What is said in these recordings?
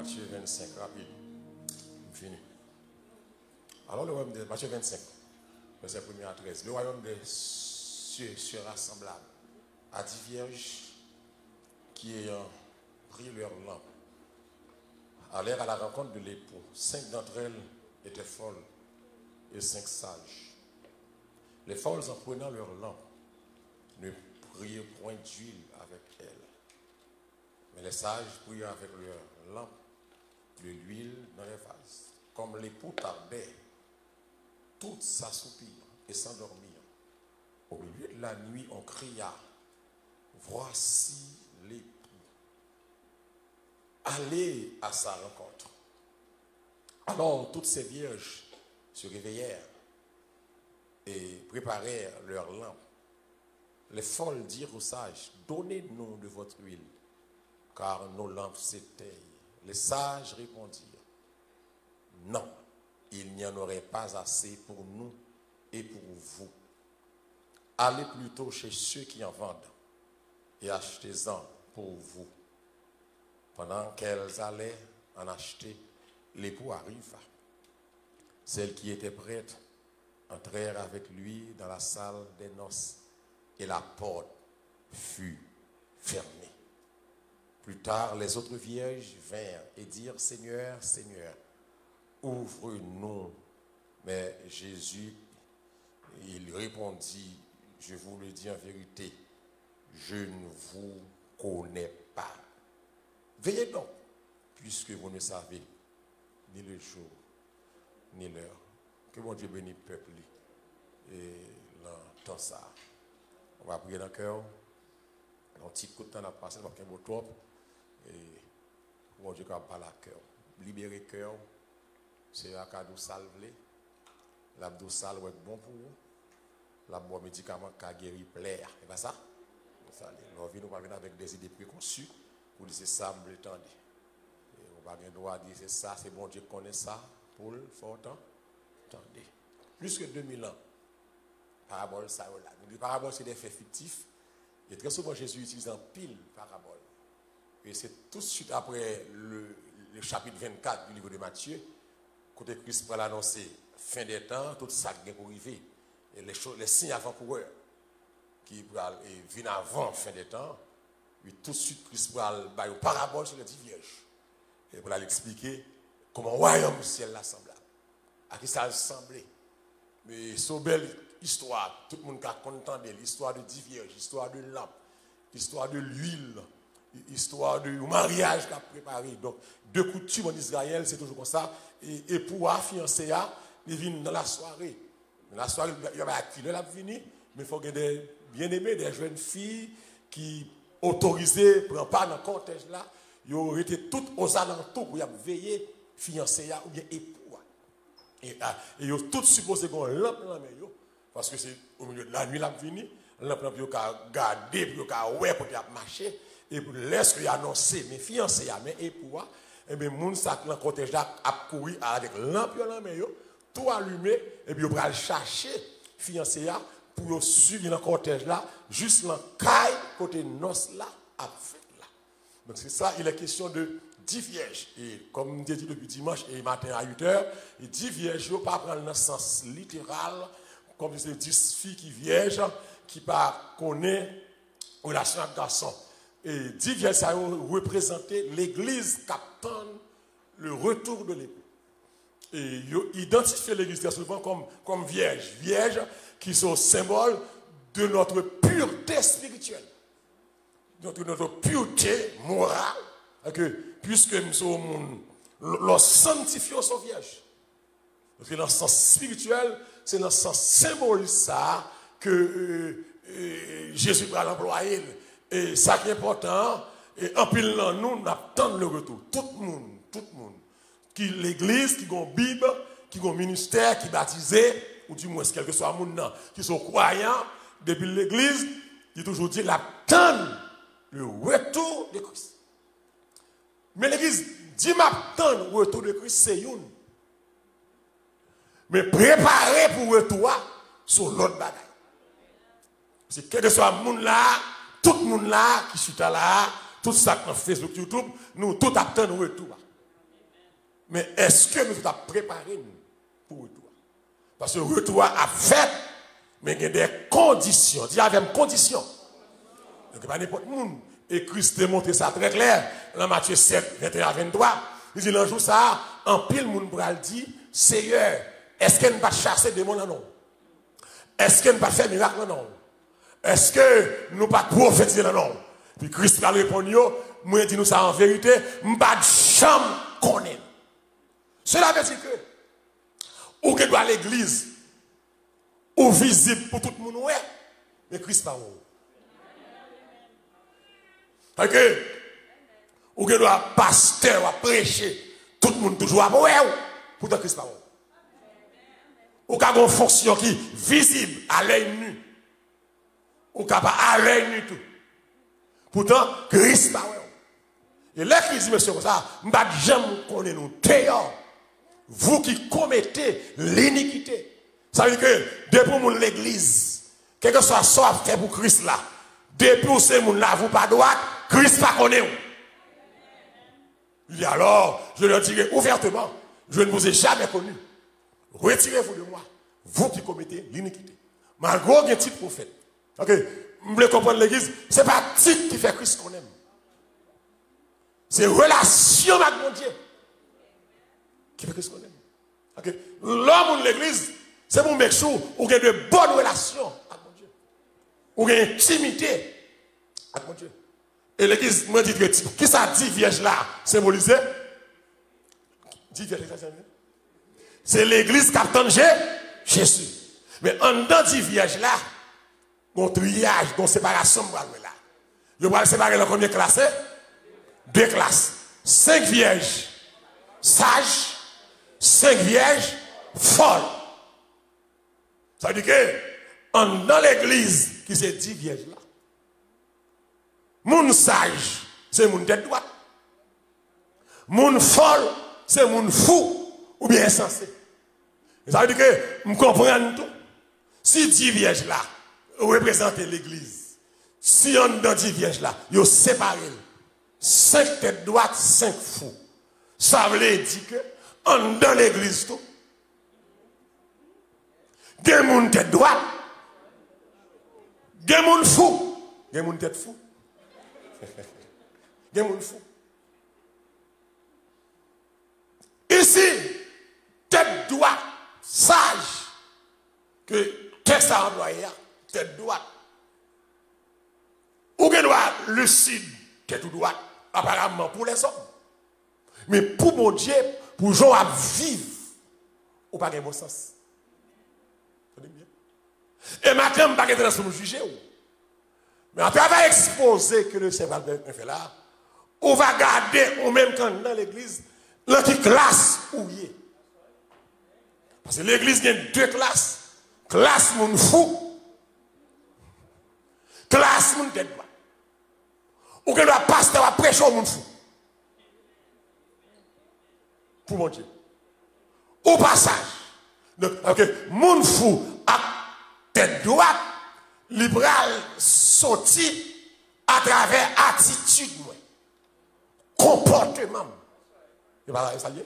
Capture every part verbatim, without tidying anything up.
Matthieu vingt-cinq, rapid. M fini. Alors, le royaume de Matthieu vingt-cinq, verset premier à treize. Le royaume des cieux sera semblable à dix vierges qui, ayant pris leurs lampes, allèrent à la rencontre de l'époux. Cinq d'entre elles étaient folles et cinq sages. Les folles, en prenant leurs lampes, ne prirent point d'huile avec elles. Mais les sages prirent avec leurs lampes de l'huile dans les vases. Comme l'époux tardait, toutes s'assoupirent et s'endormirent. Au milieu de la nuit, on cria : « Voici l'époux. Allez à sa rencontre. » Alors toutes ces vierges se réveillèrent et préparèrent leurs lampes. Les folles dirent aux sages : « Donnez-nous de votre huile, car nos lampes s'éteignent. » Les sages répondirent : « Non, il n'y en aurait pas assez pour nous et pour vous. Allez plutôt chez ceux qui en vendent et achetez-en pour vous. » Pendant qu'elles allaient en acheter, l'époux arriva. Celles qui étaient prêtes entrèrent avec lui dans la salle des noces, et la porte fut fermée. Plus tard, les autres vierges vinrent et dirent : « Seigneur, Seigneur, ouvre-nous. » Mais Jésus, il répondit : « Je vous le dis en vérité, je ne vous connais pas. Veillez donc, puisque vous ne savez ni le jour, ni l'heure. » Ke Bondye beni pèp li e nan tan sa a. Ou va priye nan kè w. Yon ti kout tan n ap pase, n ap kenbe w twòp. E Bondye ka pale ak kè w. Libere kè w. Seyè a ka di w sa l vle. L ap di w sa l wè k bon pou ou. L ap ba w medikaman k ka geri plè a. E pa sa? Sa li. Lè w vin, ou pa vin avèk de zide prekonsi pou di se sa m vle tande. E ou pa gen dwa di se sa, se Bondye k konnen sa pou l fè w tan, tande. Plis ke de mil an, parabòl sa yo la. Nou di parabòl se de fè fiktif. E trè souvan, Jezi itilize anpil parabòl. E se tout swit apre le, le chapit vennkat du livre de Matthieu, kote Kris pral anonse fen dè tan, tout sa k gen pou rive. E les cho-, les signes avant-coureurs ki pral, e, vin avan fen dè tan, wi, toutswit Kris pral ba yo parabòl sou les dix vierges. E pral eksplike kòman wayòm syèl la sanblab. A ki sa l sanble? Men se yon bèl istwa, tout moun ka konn tande l, istwa de dix vierges, istwa de lanp, istwa de lwil, istwa de yon maryaj k ap prepare. Donk, de koutim ann Izrayèl, se toujou konsa, e, epou a, fiyanse a, li vin nan lasware. Nan lasware, y ap bay a kilè l ap vini, men fò gen de byeneme, de jèn fi ki otorize pran pa nan kòtèj la, yo rete tout ozalantou pou y ap veye fiyanse a oubyen epou a. E, a, e yo tout sipoze gen yon lanp nan men yo, paske se o milye de lanwit l ap vini, lanp lan pou yo ka gade, pou yo ka wè kote y ap mache, e pou lèske y anonse, men fiyanse a, men epou a, enben, moun sa k nan kòtèj la ap kouri avèk lanp yo nan men yo, tou alime, epi yo pral chache fiyanse a pou yo swiv li nan kòtèj la jis nan kay kote nòs la ap fèt la. Donk, se sa, il est question de dix vierges. E kòm m te di depi dimanch e maten a uit è, e dix vierges yo pa pran l nan sans literal, kòm si se dis fi ki vyèj, ki pa konnen relasyon ak gason. E dix vierges sa yo reprezante legliz k ap tann le retour de l'époux. E yo idantifye legliz trè souvan kòm, kòm vyèj. Vyèj ki se yon senbòl de notre pureté spirituelle, de notre, notre pureté morale. Paske, puiske m se yon moun, lè w sanktifye w se yon vyèj. Paske nan sans espirityèl, se nan sans senbolis sa a ke, e, e, Jezi pral anplwaye l. E sa ki enpòtan an, e anpil nan nou, n ap tann le retou. Tout moun, tout moun ki legliz, ki gon Bib, ki gon ministè, ki batize, ou dimwens kèlkeswa moun nan, ki se yon kwayan, depi l legliz, li toujou di l ap tann le retour de Christ. Men legliz di m ap tann retou de Kris se youn. Men prepare pou retou a se yon lòt bagay. Se kèlkeswa moun la, tout moun la ki chita la, tout sa k nan Facebook, YouTube, nou tout ap tann retou a. Men èske nou tout ap prepare n pou retou a? Paske retou a ap fèt, men gen de kondisyon. Di avè m, kondisyon. Donk, e pa nenpòt moun. E Kris te montre sa trè klè nan Matye sèt, venteyen a venntwa. Li di, nan jou sa a, anpil moun pral di, Seyè, èske n pa t chase demon nan non w? Èske n pa t fè mirak nan non w? Èske nou pa t pwofetize nan non w? Epi Kris pral reponn yo, mwen di nou sa an verite, m pa t janm konnen nou. Cela veut dire que ou gen dwa legliz, ou vizib pou tout moun wè, men Kris pa wè w. Paske ou gen dwa pastè, w ap preche, tout moun toujou ap wè w, poutan Kris pa wè w. Ou ka gen yon fonksyon ki vizib a lèy ni. Ou ka pa a lèy ni tou. Poutan, Kris pa wè w. E lè Kris di mesye konsa, m pa t janm konnen nou deyò, vous qui commettez l'iniquité. Sa vle di ke depi w moun legliz, kèlkeswa sa w ap fè pou Kris la, depi w se moun la, vous pa dwat, Kris pa konnen w. Il dit alors, je leur dirai ouvertement, je ne vous ai jamais connu. Retirez-vous de moi, vous qui commettez l'iniquité. Malgre w gen tit pwofèt. Ok, m vle konprann legliz, se pa tit ki fè Kris konnen m. Se relasyon m ak Bondye ki fè Kris konnen m. Ok, lè w moun legliz, se pou make sure ou gen de bòn relasyon ak Bondye. Ou gen entimite ak Bondye. E legliz, mwen di ke ti, kisa di vyèj la senbolize? Di vyèj la senbolize? Se legliz k ap tann Je-, Jezi. Men anndan di vyèj la, gon triyaj, gon separasyon m pral wè la. Yo pral separe l an konbyen klas, e? De klas. Senk vyèj saj, senk vyèj fòl. Sa vle di ke anndan legliz ki se di vyèj la, moun saj se moun tèt dwat. Moun fòl se moun fou oubyen ensanse. Sa vle di ke m konprann tou, si di vyèj la reprezante legliz, si anndan di vyèj la, yo separe l, senk tèt dwat, senk fou. Sa vle di ke anndan legliz tou, gen moun tèt dwat, gen moun fou, gen moun tèt fou. Gen moun fou. Isi, tèt dwat, saj, ke tèks la anplwaye a, tèt dwat. Ou gen dwa lisid, tèt ou dwat, aparamman pou lèzòm. Men pou Bondye, pou jan w ap viv, ou pa gen bon sans. Tande byen. E maten, m pa gen tandans pou m jije w. Men atravè ekspoze ke le Seyè pral pèmèt mwen fè la, ou va gade ou menm k anndan legliz, nan ki klas ou ye. Paske legliz gen de klas. Klas moun fou. Klas moun tèt dwat. Ou gen dwa pastè w ap preche yon moun fou. Pou Bondye. Ou pa saj. Donk, ok, moun fou ak tèt dwat, li pral soti atravè atitid mwen, konpòteman m. E pa sa l ye?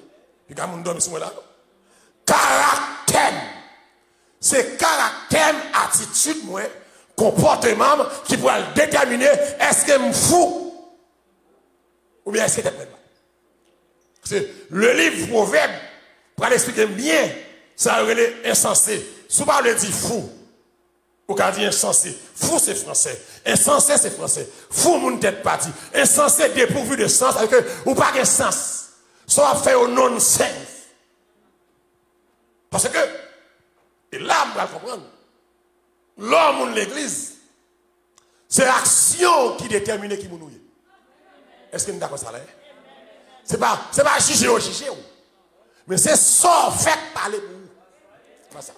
Piga moun dòmi sou mwen la, non? Karaktè m. Se karaktè m, atitid mwen, konpòteman m ki pral detèmine èske m fou oubyen èske tèt mwen dwat. Se le liv Pwovèb pral eksplike m byen sa yo rele ensanse. Si w pa vle di fou, ou ka di ensanse. Fou se fransè. Ensanse se fransè. Fou moun tèt pati. Ensanse, dépourvu de sens, sa vle di ke ou pa gen sans. Sa w ap fè yo nonsense. Paske, e la m pral konprann, lè w moun legliz, se aksyon w ki detèmine ki moun ou ye. Èske n dakò sa la? Se pa, se pa jije yo jije w. Men se sa w fè k pale pou ou. Se pa sa.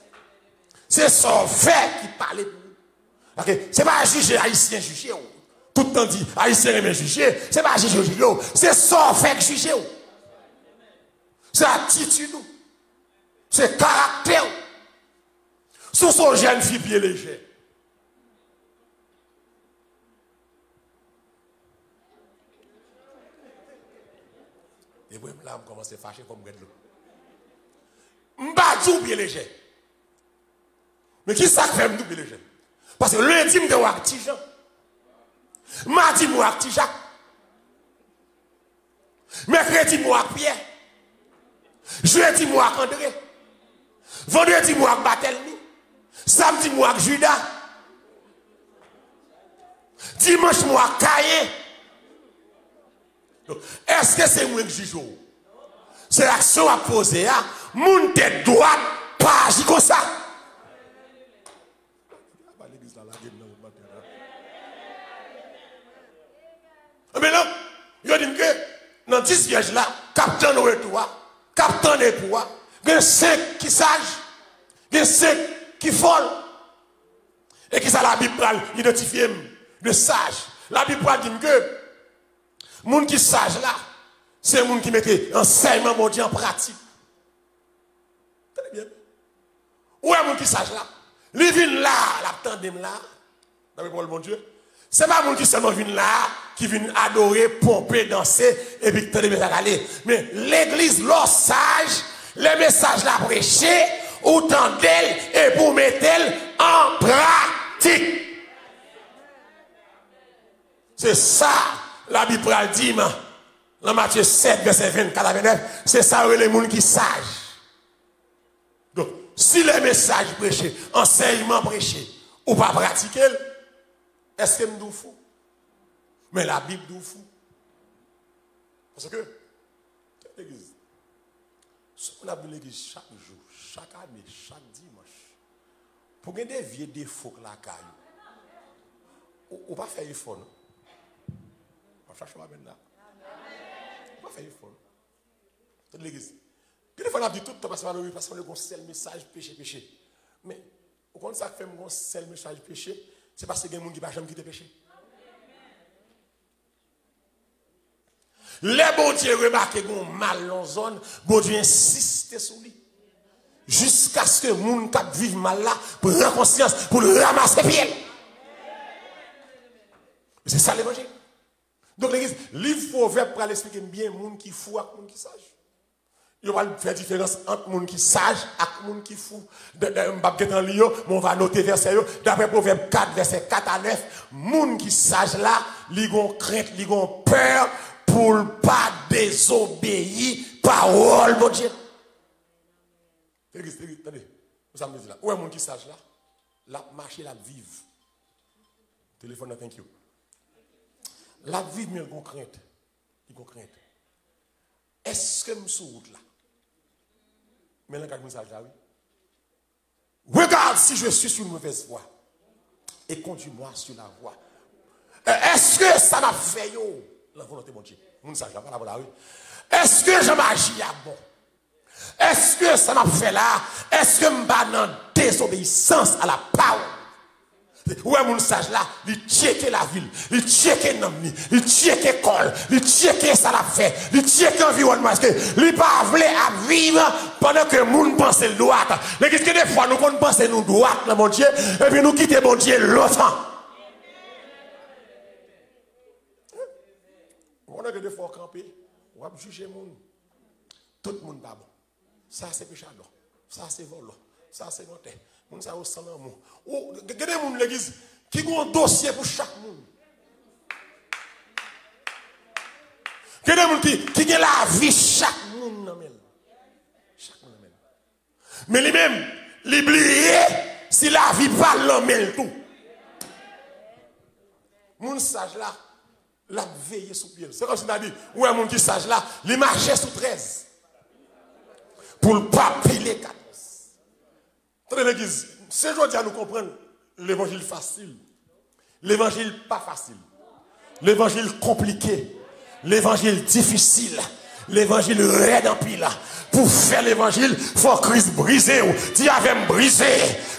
Se sa w fè ki pale pou ou. Ok? Se pa jije Ayisyen jije w. Tout tan di Ayisyen renmen jije, se pa jije yo jije w. Se sa w fè k jije w. Se atitid ou. Se karaktè w. Si w se yon jèn fi pye lejè, e Epi la, m kòmanse fache, fò m gad dlo. M pa di w pye lejè. Men ki sa k fè m di w pye lejè? Paske lendi m te wè ak Ti Jan. Madi m wè ak Ti Jak. Mèkredi m wè ak Pyè. Jedi m wè ak Andre. Vandredi m wè ak Batèlmi. Samdi m wè ak Jida. Dimanch m wè ak Kayen. Donk, èske se mwen k jije w? Se aksyon w ap poze a. Moun tèt dwat pa aji konsa. Apa legliz la lage m nan wout maten an? Ebyen non, yo di m ke nan dis vyèj la, k ap tann retou a, k ap tann epou a, gen senk ki saj, gen senk ki fòl. E kisa Labib pral idantifye m de saj? Labib pral di m ke moun ki saj la, se moun ki mete ansèyman Bondye an pratik. Tande byen. Ou wè moun ki saj la? Li vin la, l ap tande m la. Dapre pawòl Bondye, se pa moun ki sèlman vin la, ki vin adore, ponpe, danse, epi ki tande mesaj ale. Men legliz, lè w saj, lè mesaj la preche, ou tande l epi w mete l an pratik. Se sa Labib pral di m nan Matye sèt, vèsè vennkat a vennèf. Se sa yo rele moun ki saj. Donk, si lè mesaj preche, ansèyman preche, ou pa pratike l, èske m di w fou? Men Labib di w fou. Paske, legliz, si moun ap vin legliz chak jou, chak ane, chak dimanch, pou gen de vye defo k lakay ou, ou, ou pa fè efò, non. M ap chache w amèn la. Ou pa fè efò, non. Tande legliz. Gen de fwa n ap di tout tan, pastè Valery, pastè Valery gon sèl mesaj, peche, peche. Men, ou konn sa k fè m gon sèl mesaj peche? Se paske gen moun ki pa janm kite peche. Lè Bondye remake gon mal nan zòn, Bondye ensiste sou li. Jiskaske moun k ap viv mal la pran konsyans pou l ranmase pye l. Se sa levanjil. Donk, legliz, liv Pwovèb pral esplike n byen moun ki fou ak moun ki saj. Yo pral fè diferans ant moun ki saj ak moun ki fou. De, de, m p ap gentan li yo, men w va note vèsè yo. Dapre Pwovèb kat, vèsè kat a nèf, moun ki saj la, li gon krent, li gon pè pou l pa dezobeyi pawòl Bondye. Legliz, legliz, tande. Ou sa m vle di la? Ou wè moun ki saj la? L ap mache, l ap viv. Telefòn nan, thank you. L ap viv, men l gon krent. Li gon krent. Èske m sou wout la? Men langaj moun saj la, wi. Regarde si je suis sur une mauvaise voie et conduis-moi sur la voie. Èske sa m ap fè yo nan volonte Bondye? Moun saj la, pale avè w la, wi. Èske jan m aji a bon? Èske sa m ap fè la, èske m pa nan dezobeyisans a la pawòl? Ou wè moun saj la, li tcheke lavi l, li tcheke nanm li, li tcheke kò l, li tcheke sa l ap fè, li tcheke anviwònman, èske li pa vle ap viv pandan ke moun panse l dwat. Legliz, gen de fwa nou konn panse nou dwat nan Bondye, epi nou kite Bondye lontan. Ou konnen gen de fwa w kanpe, w ap jije moun. Tout moun pa bon. Sa se pechadò. Sa se vòlò. Sa se mantè. Moun sa yo san lanmou. Ou, gen de moun legliz ki gen yon dosye pou chak moun. Gen de moun ki, ki gen lavi chak moun nan men l. Chak moun nan men l. Men li menm, li bliye si lavi pa l nan men l tou. Moun saj la, l ap veye sou pye l. Se kòmsi n ta di, ou wè moun ki saj la, li mache sou trèz. Pou l pa pile katòz. Tande legliz, se jodi a nou konprann levanjil fasil. Levanjil pa fasil. Levanjil konplike. Levanjil difisil. Levanjil rèd anpil. Pou fè levanjil, fò Kris brize w. Di avè m, brize.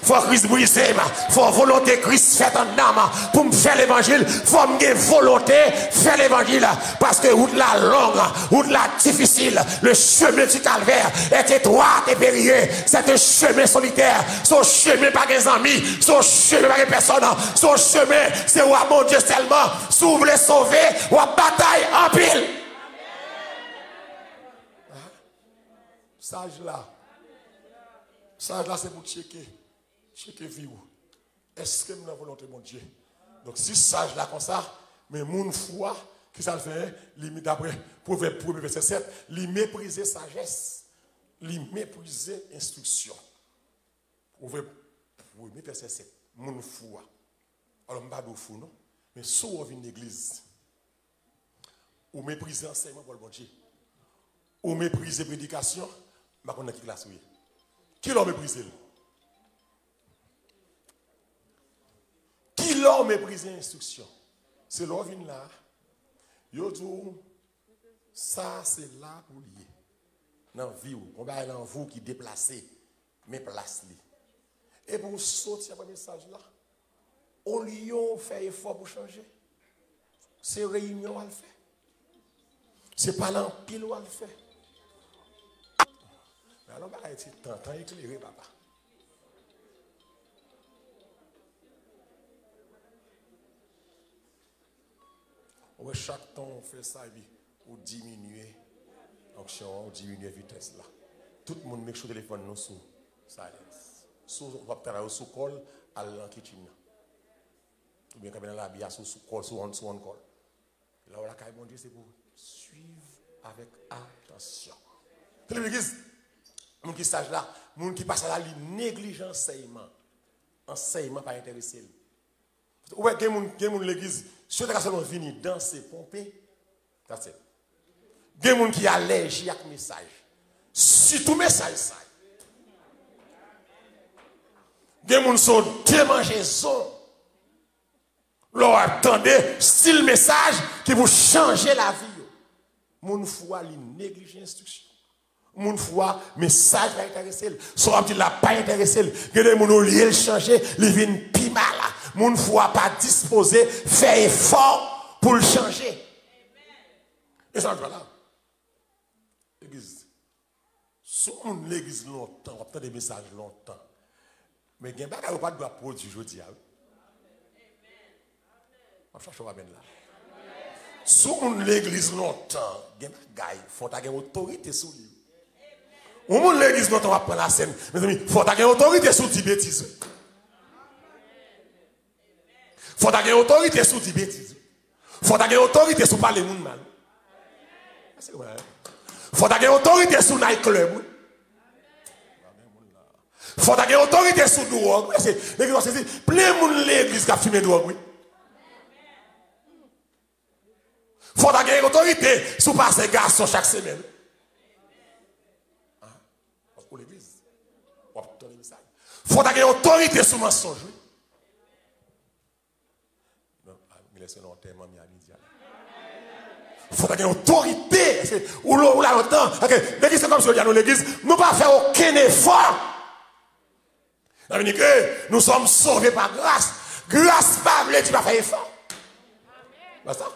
Fò Kris brize m. Fò volonte Kris fèt an nanm. Pou m fè levanjil, fò m gen volonte fè levanjil. Paske wout la long, wout la difisil. Le chemin du calvaire est étroit et périlleux. C'est un chemin solitaire. Se yon chemen pa gen zanmi. Se yon chemen pa gen pèsòn. Se yon chemen, se w ak Bondye sèlman. Si w vle sove, w ap batay anpil. Saj la. Saj la se pou tcheke. Tcheke vi w. Èske m nan volonte Bondye? Donk, si saj la konsa, men moun fou a, ki sa l fè? Li, daprè Pwovèb premye vèsè sèt, li meprize sajès. Li meprize enstriksyon. Pwovèb premye vèsè sèt, moun fou a. Alò, m pa di w fou, non. Men si w vin legliz, ou meprize ansèyman pawòl Bondye, ou meprize predikasyon, m pa konn nan ki klas ou ye. Kilè w meprize l? Kilè w meprize enstriksyon? Se lè w vin la, yo di w, sa se la pou l ye. Nan vi w, gon bagay nan vi w ki deplase, men plas li. Epi w soti apre mesaj la, olye w fè efò pou chanje, se reyinyon w al fè. Se pale anpil w al fè. Men alò bagay ti tan, tan eklere, papa. Ou wè chak tan w fè sa, epi ou diminye onksyon an, ou diminye vitès la. Tout moun make sure telefòn nou sou silence. Si w ap travay ou sou kòl, al nan kitchen nan. Oubyen kanpe nan labi a sou, sou kòl, sou on, sou on kòl. Lè w lakay Bondye, se pou w swiv avèk atansyon. Tande legliz, moun ki saj la, moun ki pa saj la, li neglije ansèyman. Ansèyman pa enterese l. Ou wè, gen moun, gen moun legliz, si yo ta ka sèlman vini danse, ponpe, that's it. Gen moun ki alèji ak mesaj. Sitou mesaj sa yo. Gen moun se yon demanjezon. Lè w ap tande stil mesaj ki pou chanje lavi yo. Moun fou a, li neglije enstriksyon. Moun fou a, mesaj la enterese l. Sa w ap di la pa enterese l. Gen de moun, olye l chanje, li vin pi mal. Moun fou a pa dispoze fè efò pou l chanje. E sa l fè la. Legliz. Si w moun legliz lontan, w ap tande mesaj lontan. Men gen bagay ou pa t dwe ap pwodui jodi a, wi. M ap chache yon amèn la. Si w moun legliz lontan, gen bagay, fò w ta gen otorite sou li. Yon moun legliz lontan w ap pran lasèn, mezanmi, fò w ta gen otorite sou di betiz, wi. Fò w ta gen otorite sou di betiz, wi. Fò w ta gen otorite sou pale moun mal, wi. Fò w ta gen otorite sou night club, wi. Fò w ta gen otorite sou dwòg, wi. Se, legliz, se, se plen moun legliz k ap fimen dwòg, wi. Fò w ta gen otorite sou pase gason chak semèn. Ah, paske w legliz, w ap tande mesaj. Fò w ta gen otorite sou mansonj, wi. Non, ah, gen lè se nan antèman mi a midi a. Fò w ta gen otorite. Se, ou lo-, ou la lontan. Ok, legliz se kòmsi yo di a nou legliz, nou pa fè okenn efò. Sa vle di ke nous sommes sauvés par grâce. Gras pa vle di pa fè efò. Pa sa?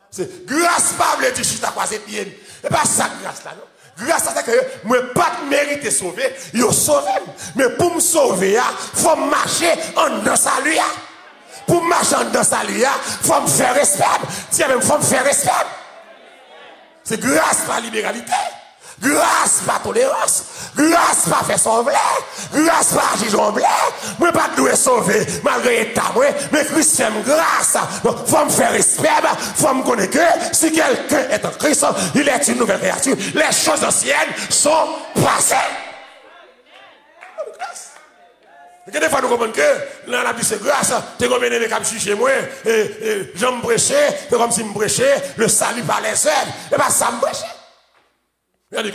Se gras pa vle di chita kwaze pye m. E pa sa gras la, non. Gras la, se ke mwen pa t merite sove, yo sove m. Men pou m sove a, fò m mache anndan sali a. Pou m mache anndan sali a, fò m fè respè m. Di avè m, fò m fè respè m. Se gras pa liberalite. Gras pa tolerans. Gras pa fè sa w vle. Gras pa aji jan w vle. Mwen pa t dwe sove malgre eta mwen, men Kris fè m gras. Donk, fò m fè respè m. Fò m konnen ke si quelqu'un est en Christ, il est une nouvelle créature. Les choses anciennes sont passées. Gen de fwa nou konprann ke lè n ap di se gras, te gen yon byeneme k ap jije mwen, e, e, jan m preche, se kòmsi m preche le salut par les œuvres. E pa sa m preche. Gade,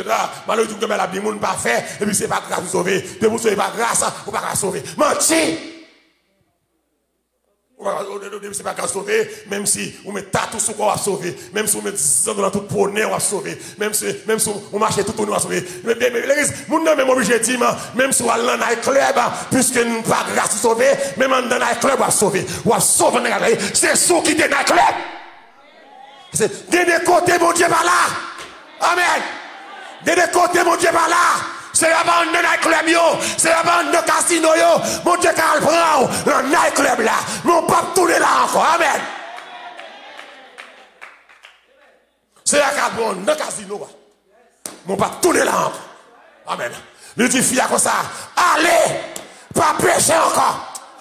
malere tou gen bagay l ap di moun pa fè, epi se pa gras ou sove. Depi ou sove pa gras, ou pa ka sove. Manti! Ou pa, ou, ou, ou, se pa gras sove, menm si ou met tatou sou kò w ap sove, menm si ou met zandou nan tout po nen w ap sove, menm si, menm si ou, ou mache tout tounen w ap sove. Men, men, men, legliz, moun nan menm oblije di m, menm si w al nan night club, piske n pa gras ou sove, menm anndan night club w ap sove. W ap sove anndan night club. Se si w kite night club. Se, gen de kote Bondye pa la. Amèn. Gen de kote Bondye pa la. Se pa anndan night club yo. Se pa anndan kazino yo. Bondye ka al pran w nan night club la. Men w p ap tounen la ankò. Amèn. Se pa ka pran w nan kazino a. Men w p ap tounen la ankò. Amèn. Li di fi a konsa, ale, pa peche ankò.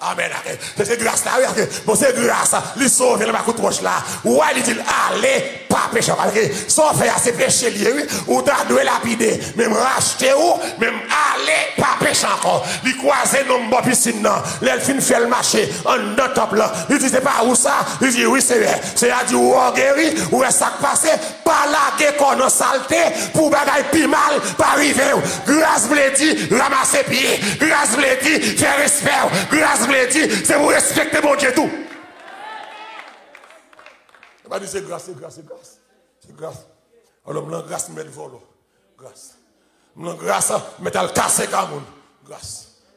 Amèn. Se, se gras la, wi. Bon, se gras. Li sove l anba kout wòch la. Wè, li di l, ale, pa peche ankò. Sa w fè a, se peche l ye, wi. Ou ta dwe lapide. Men m rachte w, men m ale, pa peche ankò. Li kwaze nonm bò pisin nan. Lè l fin fè l mache anndan tanp lan, li di, se pa ou sa? Li di, wi, Seyè. Seyè a di, ou geri, ou wè sa k pase? Pa lage kò w nan salte pou bagay pi mal pa rive w. Gras vle di ranmase pye. Gras vle di fè respè w. Gras vle di se pou respekte Bondye tou. Yo pa di se gras, se gras, se gras. Se gras. Alò, m nan gras, m mèt vòlò. Gras. M nan gras, m mèt al kase ka moun. Gras.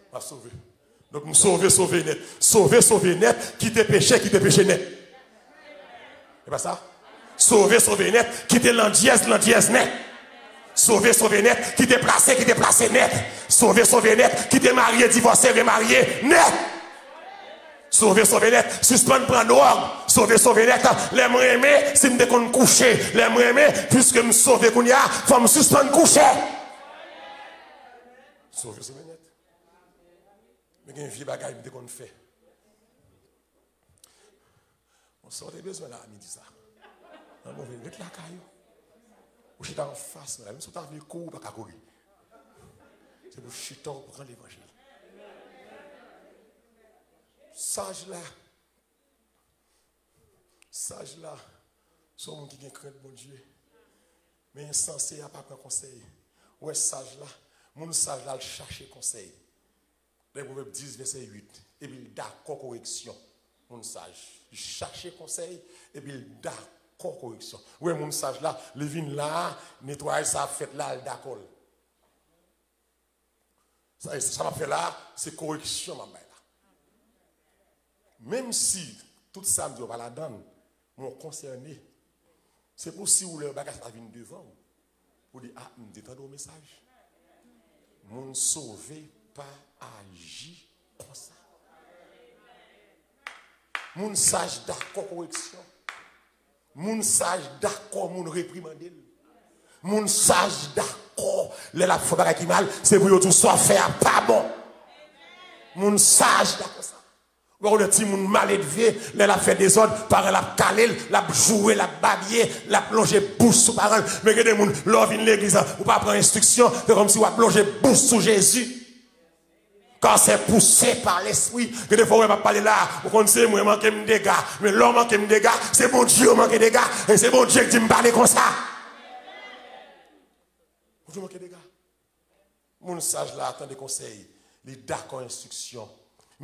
M ap sove. Donk, m sove, sove nèt. Sove, sove nèt, kite peche, kite peche nèt. E pa sa? Sove, sove nèt, kite landyèz, landyèz nèt. Sove, sove nèt, kite plase, kite plase nèt. Sove, sove nèt, kite marye, divòse, remarye nèt. Sove, sove nèt, sispann pran dwòg. Sove, sove nèt, lè m renmen, si m te konn kouche, lè m renmen, piske m sove kounye a, fò m sispann kouche. Sove, sove nèt. Men gen vye bagay m te konn fè. Bon, sa w te bezwen la a midi sa? Nan move, ret lakay ou. Ou chita anfas mwen la, menm si w ta vle kouri, ou pa ka kouri. Se pou chita w pran levanjil. Saj la, saj la, se yon moun ki gen krent Bondye. Men ensanse a pa pran konsèy. Ou wè saj la, moun saj la al chache konsèy. Lè Pwovèb dis, vèsè uit, epi l dakò koreksyon. Moun saj, li chache konsèy, epi l dakò koreksyon. Ou wè moun saj la, li vin la a, netwayaj sa ap fèt la, l dakò l. Sa, sa m ap fè la a, se koreksyon m ap bay la. Menm si tout sa m di yo pa ladan l, men w konsène. Se pou si w lè bagay sa ta vin devan w, pou di, a, m te tande yon mesaj. Moun sove pa aji konsa. Moun saj dakò koreksyon. Moun saj dakò moun reprimande l. Moun saj dakò lè l ap fè bagay ki mal, se pou yo di w sa w fè a pa bon. Moun saj dakò sa. Ou pa konnen timoun maledve, lè l ap fè dezòd, paran l ap kale l, l ap joure, l ap babye, l ap lonje bouch sou paran l. Men gen de moun, lè w vin legliz la, ou pa pran enstriksyon, se kòmsi w ap lonje bouch sou Jezi. Car c'est poussé par l'esprit. Gen de fwa w wè m ap pale la, ou konn se mwen manke m dega. Men lè w manke m dega, se Bondye w manke dega. E se Bondye k di m pale konsa. Bondye manke dega. Moun saj la tande konsèy, li dakò enstriksyon.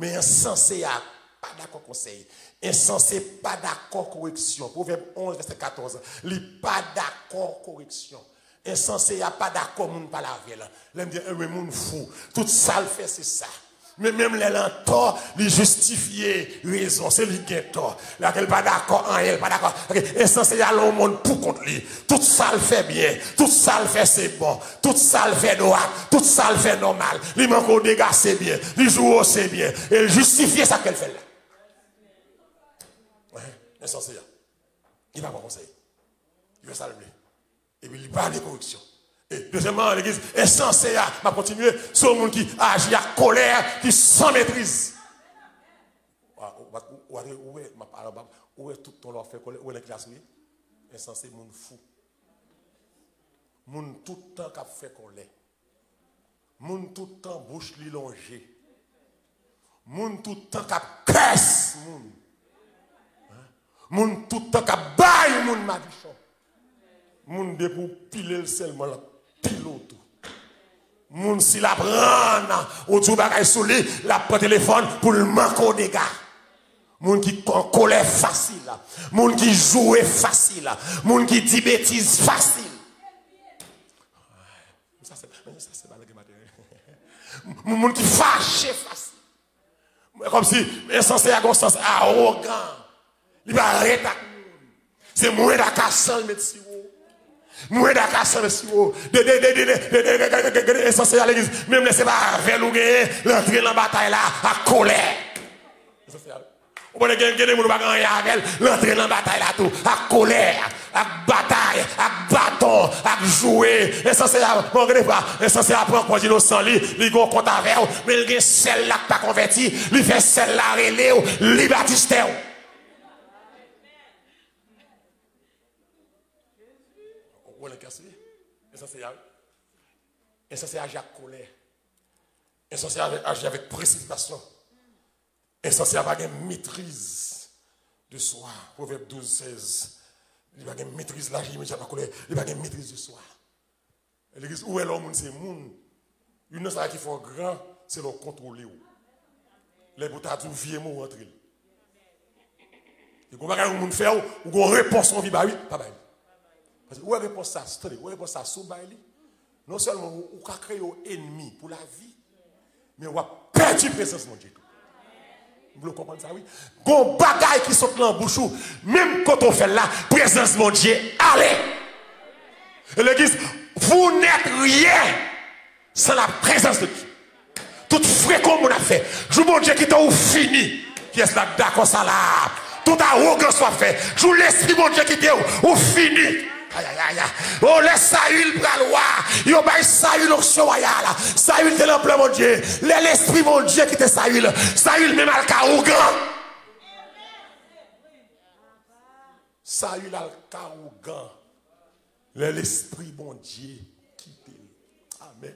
Men ensanse a pa dakò konsèy. Ensanse pa dakò koreksyon. Pwovèb onz, vèsè katòz, li pa dakò koreksyon. Ensanse a pa dakò moun pale avè l. Lè m di, enben, moun fou. Tout sa l fè, se sa. Men menm lè l antò, li jistifye rezon. Se li ki gen tò. Lè ke l pa dakò anyen, l pa dakò. Paske ensanse a lè yon moun pou kont li. Tout sa l fè byen. Tout sa l fè, se bon. Tout sa l fè dwat. Tout sa l fè nòmal. Li manke w dega, se byen. Li joure w, se byen. E l jistifye sa ke l fè la. Ensanse a. Li pa pran konsèy. Li fè sa l vle. Epi li pa de koreksyon. E dezyèmman, legliz ensanse a, m ap kontinye, se yon moun ki aji ak kòlè, ki san metriz. Ou, ou, ou, ou wè, m ap, alò, m ap, ou wè tout tan lè w ap fè kòlè, ou wè nan ki klas ou ye? Ensanse, moun fou. Moun tout tan k ap fè kòlè. Moun tout tan bouch li lonje. Moun tout tan k ap kès moun. Moun tout tan k ap bay moun madichon. Moun depi w pile l sèlman, l ap pile w tou. Moun si l aprann ou di w bagay sou li, l ap pran telefòn pou l manke w dega. Moun ki an kòlè fasil. Moun ki joure fasil. Moun ki di betiz fasil. Sa se, sa se malere maten. Moun, moun ki fache fasil. Kòmsi, ensanse a gon sans awogan. Li pa ret ak moun. Se mwen dakasan l met sou ou. Mwen dakasan l met sou ou. De, de, de ensanse a legliz. Menm lè se pa avè l ou genyen, l antre nan batay la ak kòlè. Ensanse a. Ou konnen gen, gen de moun ou pa gen anyen avè l, l antre nan batay la tou, ak kòlè. Ak batay, ak baton, ak joure. Ensansè a, bon, gade pa, ensansè a pran kòz inosan li, li gen yon kont avè w, men li gen sè l la k pa konvèti, li fè sè l la rele w, li batistè w. Ou wè nan kè se? Ensansè a, wi. Ensansè a aji ak kolè. Ensansè a aji avèk presipitasyon. Ensansè a pa gen metriz de swa. Pwovèb douz sèz. Li pa gen metriz, l aji imedyatman ak kolè. Li pa gen metriz de swa. Legliz, ou wè lè yon moun se moun, youn nan sa ki fè w gran, se lè w kontwole w. Lè pou ta di w vye mo, w antre l. E gon bagay yon moun fè w, ou gon repons w anvi bay li, pa bay li. Paske ou wè repons sa, tande, ou wè repons sa, si w bay li, non sèlman ou, ou ka kreye yon ènmi pou lavi, men w ap pèdi prezans Bondye tou. M vle w konprann sa, wi. Gon bagay ki sot nan bouch ou, menm kote w fè l la, prezans Bondye ale. E legliz, vous n'êtes rien sans la présence de Dieu. Tout frekon moun ap fè. Jou Bondye kite w, ou fini. Kiyès la k dakò sa la? Tout awogans w ap fè. Jou Lespri Bondye kite w, ou fini. Ayayaya. O, lè Sayil pral wa, yo bay Sayil onksyon wayal. Sayil te nan plan Bondye. Lè Lespri Bondye kite Sayil, Sayil menm al ka ougan. Sayil al ka ougan. Lè Lespri Bondye kite l. Amèn.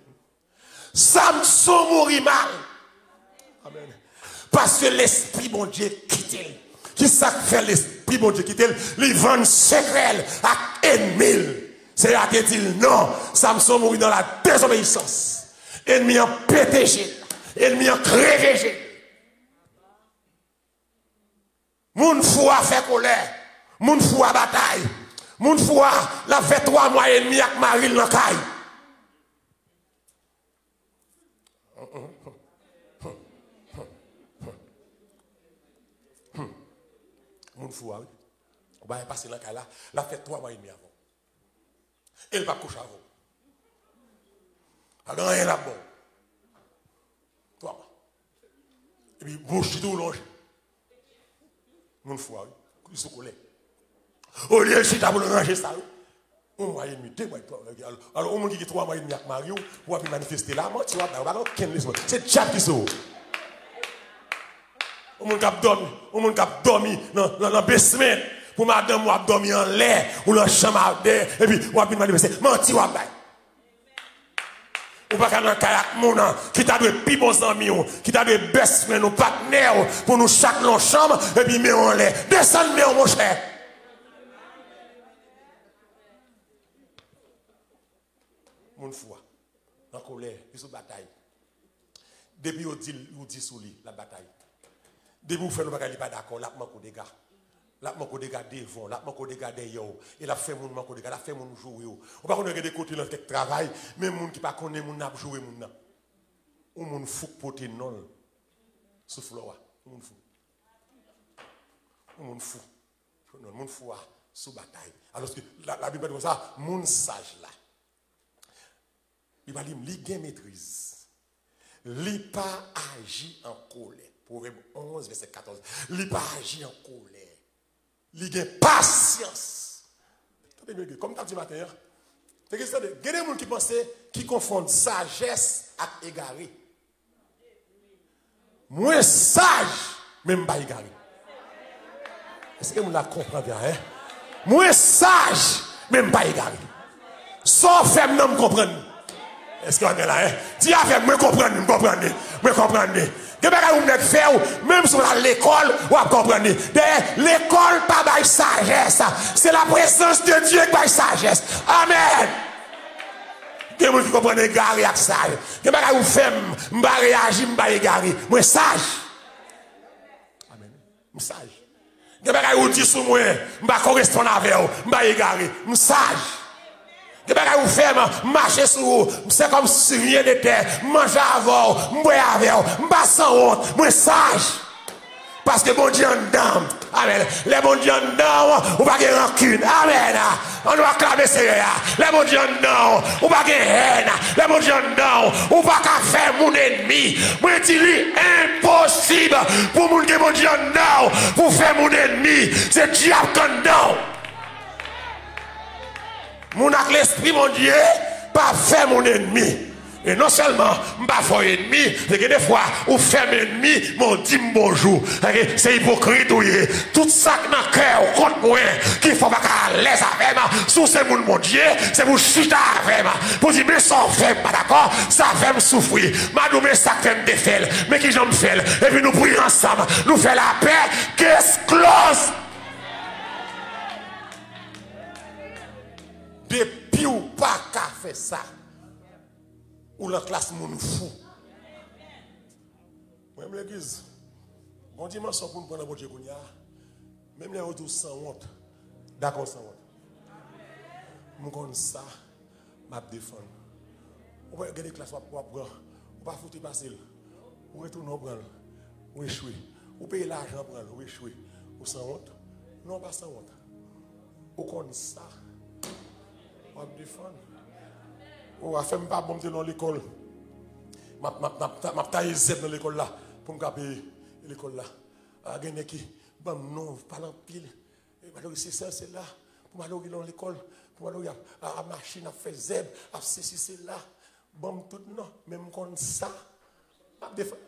Samson mouri mal. Amèn. Paske Lespri Bondye kite l. Kisa k fè Lespri Bondye kite l? Li vann sekrè l ak ènmi l. Seyè a te di l non. Samson mouri dans la désobéissance. Ènmi an pete je l. Ènmi an kreve je l. Moun fou a fè kolè. Moun fou a batay. Moun fou a, l ap fè twa mwa edmi ak mari l nan kay. Moun fou a, wi. Ou pa pase nan kay la, l ap fè twa mwa edmi avè w. E l p ap kouche avè w. Pa gen anyen l ap ba w. Twa mwa. Epi bouch li tou lonje. Moun fou a, wi. Li sou kolè. Olye l chita pou l ranje sa, wi. Yon mwa edmi, de mwa, twa mwa. Alò, alò, yon moun ki gen twa mwa edmi ak mari w, w ap vin manifeste la, manti w ap bay, ou pa gen okenn lespri. Se dyab ki sou ou. Yon moun k ap dòmi, yon moun k ap dòmi nan, nan, nan basement, pou madanm ou ap dòmi anlè, ou nan chanm a dèyè, epi w ap vin manifeste. Manti w ap bay. Ou pa ka nan kay ak moun ki ta dwe pi bon zanmi w, ki ta dwe best friend ou, patnè w, pou nou chak nan yon chanm, epi men w anlè. Desann men w, monchè. Moun fou a, an kolè, li sou batay. Depi yo di l, ou di sou li, l ap batay. Depi ou fè l yon bagay li pa dakò, l ap manke w dega. L ap manke w dega devan w, l ap manke w dega dèyè w. E l ap fè moun manke w dega, l ap fè moun joure w. Ou pa konnen gen de kote nan kèk travay, men moun ki pa konnen moun nan ap joure moun nan. Yon moun fou k pote non l sou flò a. Yon moun fou. Yon moun fou. Non, moun fou a sou batay. Alòske la, Labib pa di konsa, moun saj la. Li pa li, li gen metriz. Li pa aji an kolè. Pwovèb onz, vèsè katòz. Li pa aji an kolè. Li gen pasyans. Tande byen, kòm m t ap di maten an, te gen, tande, gen de moun ki panse, ki konfonn sajès ak egare. Mwen saj, men m pa egare. Èske moun la konprann sa, en? Mwen saj, men m pa egare. Sa w fè m nan, m konprann. Èske w gen la, en? Di afè m, mwen konprann li, m konprann li, mwen konprann li. Gen bagay yon nèg fè w, menm si w al lekòl, w ap konprann li. Dayè, lekòl pa bay sajès. Se la prezans de Dye k bay sajès. Amèn. Gen moun ki konprann egare ak saj. Gen bagay ou fè m, m pa reyaji, m pa egare. Mwen saj. Amèn. M saj. Gen bagay ou di sou mwen, m pa koresponn avè w, m pa egare. M saj. Gen bagay ou fè m, m mache sou ou, se kòm si rien n'était, m manje avè w, m bwè avè w, m pa sanwont, mwen saj. Paske Bondye anndan m. Amèn. Lè Bondye anndan w, ou pa gen rankin. Amèn. Ann nou aklame Seyè a. Lè Bondye anndan w, ou pa gen hèn. Lè Bondye anndan w, ou pa ka fè moun ènmi. Mwen di li enposib pou moun gen Bondye anndan w, pou fè moun ènmi. Se dyab k anndan w. Moun ak lespri Bondye pa fè moun enmi. E non sèlman m pa fè w enmi, men gen de fwa ou fè m enmi, men w di m bonjou. Sa vle di se ipokrit ou ye. Tout sa k nan kè w kont mwen, ki fè w pa ka alèz avè m. Si w se moun Bondye, se pou w chita avè m, pou w di men sa w fè m pa dakò, sa fè m soufri. M a di w men sa k fè m te fè l, men kijan m fè l. Epi nou priye ansanm, nou fè lapè, case close. Depi w pa ka fè sa, ou nan klas moun fou. Mwen menm legliz, gon dimansyon pou n pran nan Bondye kounye a. Menm lè yo di w sanwont, dakò sanwont. M konn sa, m ap defann. Ou wè gen de klas w ap, w ap pran, ou pa foute pase l. Ou retounen w pran l, ou echwe. Ou peye lajan pran l, ou echwe. Ou sanwont? Non, w pa sanwont. Ou konn sa, w ap defann. O, afè m pa bon, m te nan lekòl. M ap, m ap, m ap, ta- m ap taye zèb nan lekòl la pou m ka peye lekòl la. A, gen nèg ki ban m non, pale anpil. E, Malori se sa, se la. Pou Malori nan lekòl, pou Malori ap, a, a machin, ap fè zèb, ap sesi, se la. Ban m tout non, men m konn sa. M ap defann.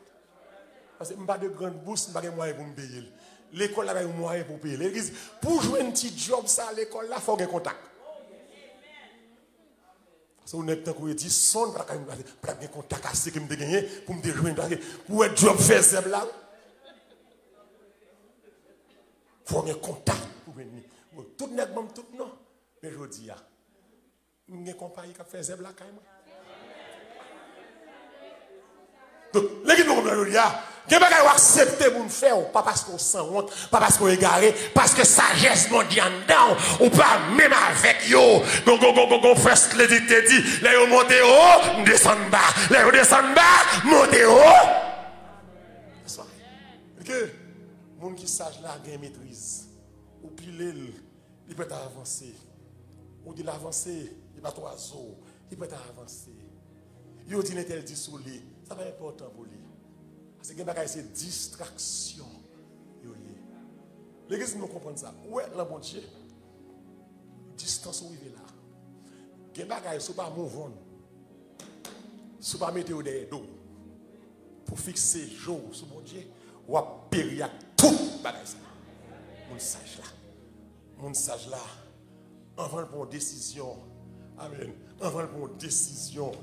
Paske m pa de grann bous, m pa gen mwayen pou m peye l. Lekòl la pa gen mwayen pou peye l. Legliz, pou jwenn ti djòb sa lekòl la, fò w gen kontak. Paske yon nèg tankou Edison, pa t ap gen kontak ase ke m te genyen pou m te jwenn. Paske pou wè djòb fè zèb la, fò w gen kontak pou jwenn li. Bon, tout nèg ban m tout non. Men jodi a, m gen konpayi k ap fè zèb lakay mwen. Donk, legliz nou konprann jodi a, gen bagay w aksepte moun fè w, pa paske w sanwont, pa paske w egare, paske sajès Bondye anndan w, ou pa menm avèk yo. Gon, gon, gon, gon, gon First Lady te di, lè yo monte wo, m desann ba. Lè yo desann ba, m monte wo. That's why. Ke moun ki saj la gen metriz. Ou pile l, li prèt a avanse. Ou di l avanse, li pa twazo, li prèt a avanse. Yo di l entèl di sou li, sa pa enpòtan pou li. Paske gen bagay se distraksyon yo ye. Legliz nou konprann sa. Ou wè lan Bondye, distans ou rive la. Gen bagay si w pa move on, si w pa mete yo dèyè do w, pou fikse je w sou Bondye, w ap peri ak tout bagay sa. Moun saj la. Moun saj la, anvan l pran yon desizyon, amèn, anvan l pran yon desizyon,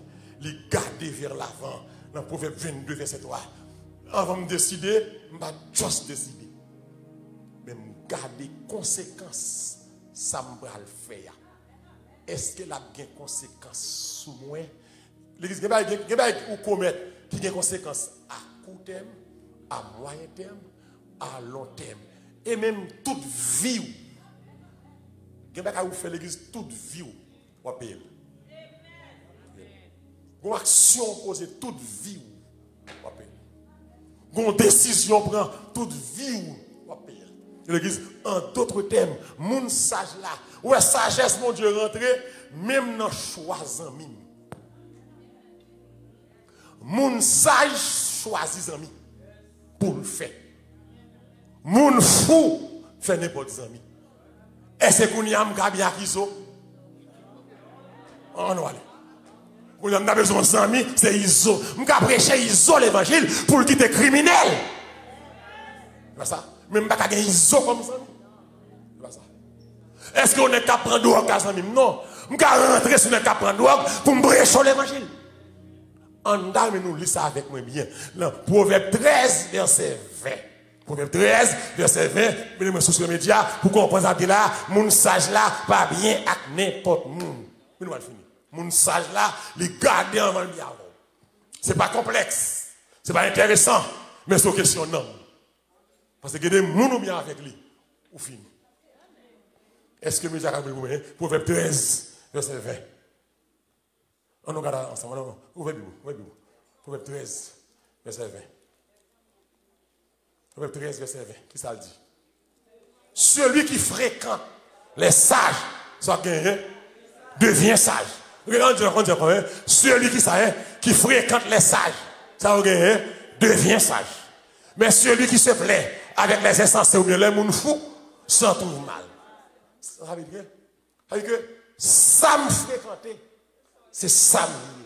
li gade vè lavan. Nan Pwovèb vennde, vèsè twa, anvan m deside, m pa just deside, men m gade konsekans sa m pral fè a. Èske l ap gen konsekans sou mwen? Legliz, gen bagay, gen, gen bagay ou komèt ki gen konsekans a kou tèm, a mwayen tèm, a lon tèm, e menm tout vi w. Gen bagay ou fè legliz tout vi w, w ap peye l. Gon aksyon ou poze tout vi w, w ap peye l. Gon desizyon pran tout vi w, w ap peye l. Legliz, an dòt tèm, moun saj la, ou wè sajès Bondye rantre menm nan chwa zanmi m. Moun saj chwazi zanmi pou l fè. Moun fou fè nenpòt zanmi. Èske kounye a m ka byen ak Izo? Ann nou ale. Kounye a m ta bezwen yon zanmi, se Izo. M ka preche Izo levanjil pou l kite kriminèl. Se pa sa. Men m pa ka gen Izo kòm zanmi. Se pa sa. Èske yon nèg k ap pran dwòg ka zanmi m? Non. M ka rantre sou nèg k ap pran dwòg pou m preche w levanjil. Ann ta men nou li sa avèk mwen byen. Nan Pwovèb trèz, vèsè ven. Pwovèb trèz, vèsè ven, mennen mwen sou Sosyo Medya pou konprann sa m di la, moun saj la pa byen ak nenpòt moun. Men nou al fini. Moun saj la, li gade anvan l byen avè w. Se pa konplèks, se pa enteresan, men se yon kesyon nanm. Paske gen de moun ou byen avèk li, ou fini. Èske medya ka vin pou mwen? Pwovèb trèz, vèsè ven. Ann nou gade ansanm, ann nou, ouvè Bib ou, ouvè Bib ou. Pwovèb trèz, vèsè ven. Pwovèb trèz, vèsè ven. Kisa l di? Celui qui fréquente les sages, sa genyen, devient sage. Ann di, ann di ankò, hein? Celui qui sa, hein, qui fréquente les sages, sa genyen, devient sage. Mais celui qui se plaît avec les insensés oubyen lè moun fou, s'en trouve mal. Sa vle di ke Sa vle di ke Sa m frekante, se sa m ye.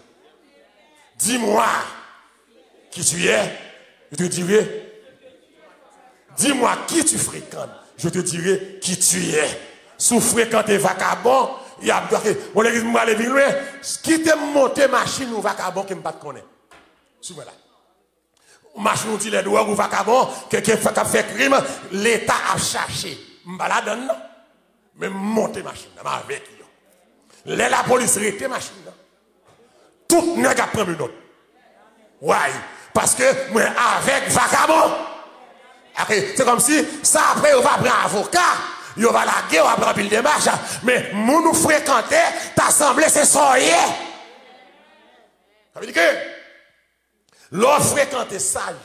Dis-moi qui tu es, je te dirai. Dis-moi qui tu fréquentes, je te dirai qui tu es. Si w frekante vakabon, y ap bloke. Bon, legliz, m prale pi lwen. Kite m monte machin yon vakabon ke m pa t konnen. Sou mwen la. Machin yon dilè dwòg ou vakabon, ke, ke, k ap fè krim, Leta ap chache. M pa ladann, non. Men m monte machin nan, m avèk yo. Lè lapolis rete machin nan, tout nèg ap pran menòt. Why? Paske mwen avèk vakabon. Ake, se kòmsi, sa apre yo va pran avoka, yo va lage, yo va pran anpil demach, men moun ou frekante, ta sanble se sa w ye. Sa vle di ke lè w frekante saj,